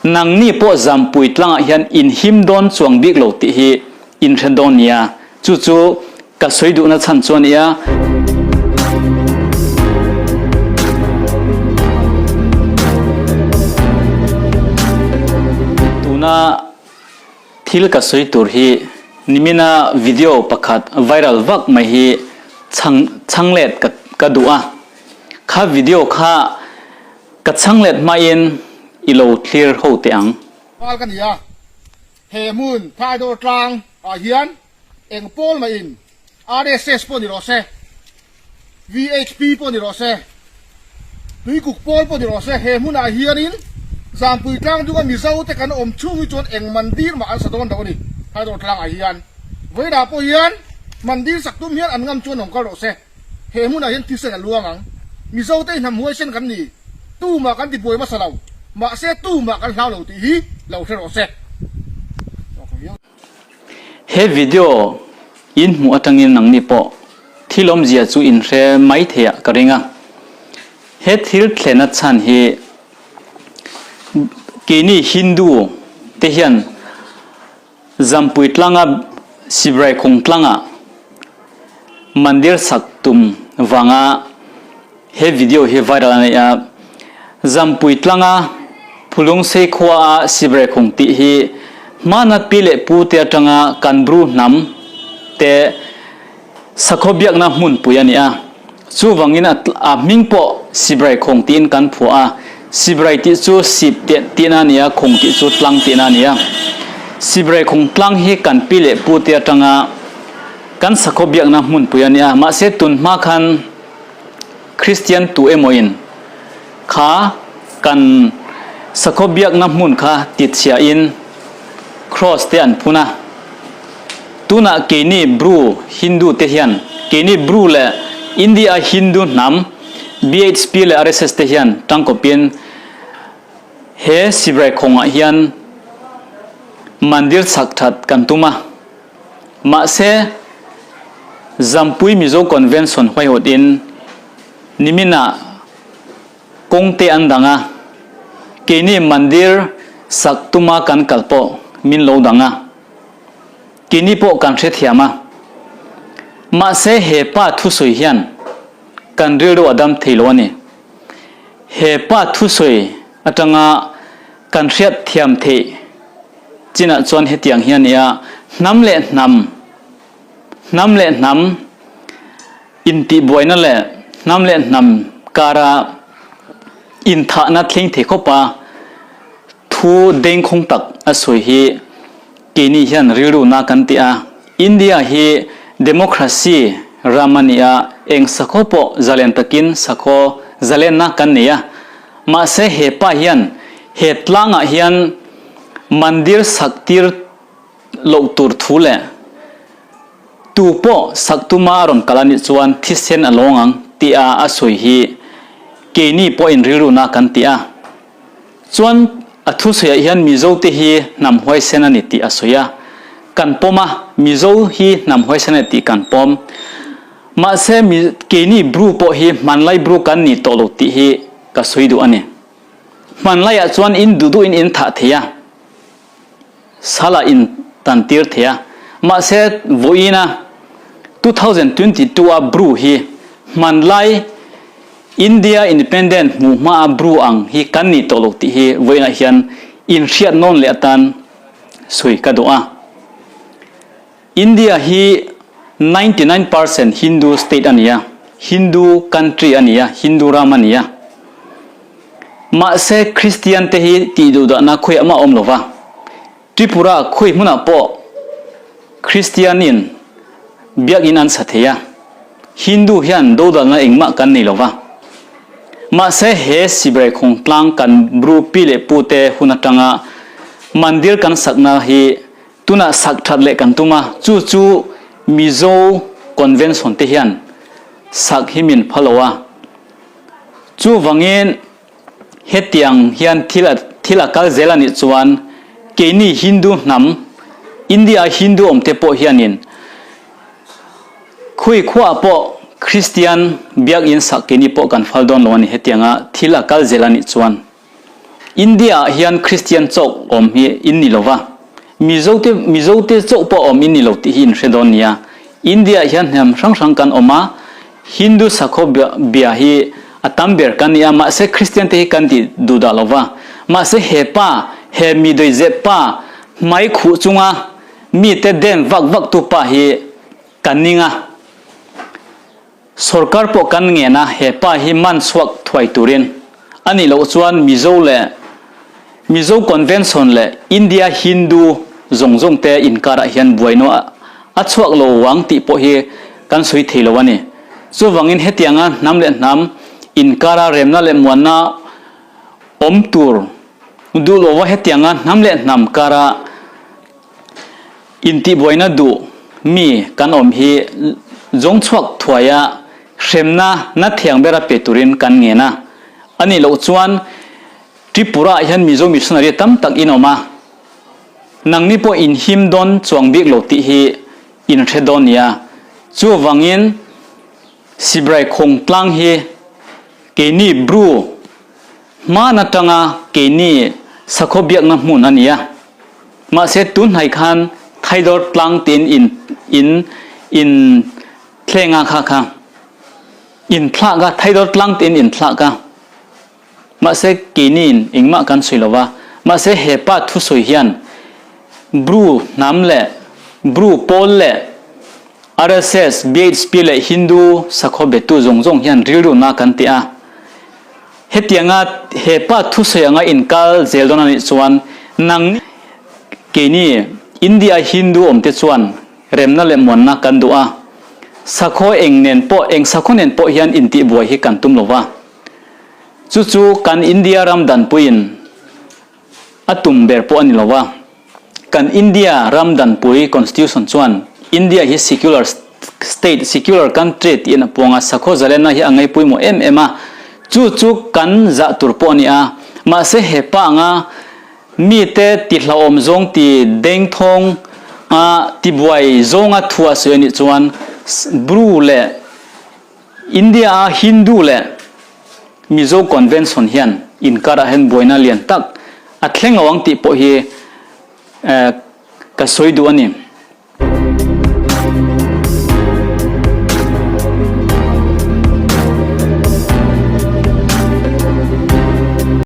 Nangni pawh Zampui tlangah hian in him dawn chuang bik lo tih hi in hre dawn nia. Chu chu ka sawi duhna chhan chu a nia. Tuna thil ka sawi tur hi nimina video pakhat viral vak mai hi chhang chhang let ka duh a. Kha video kha Ka chhang let hmain i lo thlir ho teh ang. Val ka ni a, he hmun Thaidawr tlang ah hian eng pawl mah in RSS pawh ni rawh se, VHP pawh ni rawh se, Tuikuk pawl pawh ni rawh se, he hmun ah hian in Zampui tlang dung a Mizo te kan awm chhung hi chuan eng mandir mah an sa dawn lo a ni Thaidawr tlang ah hian. Vawiinah pawh hian mandir sak tum hian an ngam chuan awm kal rawh se. He hmunah hian thisen a luang ang. Mizote hi hnam huaisen kan ni. Tumah kan tibuai hmasa lo. Mahse tumah kan hlau lo tih hi lo hre rawh se. He video in hmuh atangin nangni pawh thil awmzia chu in hre mai theiah ka ring a. He thil thlena chhan hi keini Hindu te hian Zampui tlanga Sibrai khung tlanga mandir sak tum vanga he video hi viral a nei a. Zampui tlanga Phulungsei khua a Sibrai khung tih hi hmana pi leh pu te atanga kan Bru hnam te sakhaw biakna hmunpui a ni a. Chuvangin a hming pawh Sibrai khawng tiin kan phuah a. Sibrai tih chu sip tihna a ni a, khawng tih chu tlang tihna a ni a. Sibrai khawng tlang hi kan pi leh pu te atanga kan sakhaw biakna hmunpui a ni a. Mahse tun hma khan Kristian tu emawin kha kan sakhaw biakna hmun kha tichhiahin Kraws te an phun a. Tunah keini Bru Hindu te hian, keini Bru leh India Hindu hnam BHP leh RSS te hian tangkawpin he Sibrai khawngah hian mandir chhak that kan tum a. Mahse, Zampui Mizo Convention huaihawtin niminah Kawng te an dang a, keini mandir sak tuma kan kal pawh min lo dang a, keini pawh kan hrethiam a. Mahse he pa thusawi hian kan rilru a dam thei lo a ni. He pa thusawi atanga kan hriat thiam theih chinah chuan hetiang hian nia hnam leh hnam, hnam leh hnam, Intihbuaina leh hnam leh hnam kara inthahna thleng thei khawpa thu dengkhawng tak a sawi hi keini hian rilruhna kan ti a. India hi democracy ram a ni a, eng sakhaw pawh zalen takin sakhaw zalenna kan nei a. Mahse he pa hian he tlangah hian mandir sak tir loh tur thu leh Tu pawh sak tuma a rawn kal a nih chuan thisen a lawng ang tih a a sawi hi keini pawhin rilruhna kan ti a. Chuan a thusawiah hian Mizo te hi hnam huaisen a ni tih a sawi a. Kan pawm a, Mizo hi hnam huaisen a ni tih kan pawm. Mahse keini Bru pawh hi hmanlai Bru kan ni tawh lo tih hi ka sawi duh a ni. Hmanlaiah chuan in duh duhin in thah thei a. Sala in tan tir thei a, mahse vawiina 2022 a Bru hi hmanlai India Independent hmuh hma a Bru ang hi kan nih tawh lo tih hi vawiinah hian inhriat nawn leh atan sawi ka duh a. India hi 99% Hindu state a ni a, Hindu country a ni a, Hindu ram a ni a. Mahse Kristian te hi tih duh dahna khawiah mah a awm lo va. Tripura khawi hmunah pawh Kristianin biakinn an sa thei a, Hindu hian dodalna engmah kan nei lo va. Mahse he Sibai khawngtlang kan Bru pi leh pu te hun atanga mandir kan sakna hi Tunah sak that leh kan tum a, chu chu Mizo Convention te hian sak hi min pha lo a. Chuvangin hetiang hian thil a thil a kal zel a nih chuan keini Hindu hnam, India a Hindu awm te pawh hianin khui khuaah pawh Kristian biakinn sak keini pawh kan fal dawn lo a ni hetianga thil a kal zel a nih chuan. India ah hian Kristian chauh awm hi in ni lova, Mizo te Mizo te chauh pawh awm in ni lo tih hi in hre dawn nia. India ah hian hnam hrang hrang kan awm a, Hindu sakhaw bia hi a tam ber kan ni a, mahse Kristian te hi kan tih duh dah lova. Mahse he pa, he mi dawihzep pa hmai khuh chunga mi te dem vak vak tu pa hi kan ning a. Sorkar pawh kan ngen a, he pa hi man chhuak thuai turin. A nih loh chuan Mizo leh Mizo Convention leh India Hindu zawng zawng te inkarah hian buaino a chhuak lo vang tih pawh hi kan sawi thei lo a ni. Chuvangin hetianga hnam leh hnam inkara remna leh muanna awm tur duh lova hetianga hnam leh hnam kara Intihbuaina duh mi kan awm hi zawng chhuak thuaia hremna na thiang bera pe turin kan ngen a. A nih loh chuan Tripura ah hian Mizo missionary tam tak in awm a, nangni pawh in him dawn chuang bik lo tih hi in hre dawn nia. Chuvangin Sibrai khawng tlang hi keini Bru Hman atanga keini sakhaw biakna hmun a ni a, mahse tun hnai khan Thaidawr tlang tiin in in in thleng a kha kha in thlak a, Thaidawr tlang tiin in thlak a, mahse keini in engmah kan sawi lo va, mahse he pa thusawi hian Bru hnam leh Bru pawl leh RSS, BHP leh Hindu sakhaw betu zawng zawng hian rilruna kan ti a. Hetianga he pa thusawi anga inkal zel dawn a nih chuan nang keini India Hindu awmte chuan remna leh muanna kan duh a, sakhaw eng nen pawh eng sakhaw nen pawh hian intihbuai hi kan tum lo va. Chu chu kan India ram danpuiin a tum ber pawh a ni lo va. Kan India ram danpui, Constitution, chuan India hi secular state, secular country tiin a puang a, sakhaw zalenna hi a ngaipawimawh em em a, chu chu kan zah tur pawh a ni a. Mahse he pa anga mite ti hlauhawm zawng ti dengthawng a tibuai zawnga thu a sawi a nih chuan Bru leh India a Hindu leh Mizo Convention hian inkarah hian buaina lian tak a thleng lo ang tih pawh hi ka sawi duh a ni.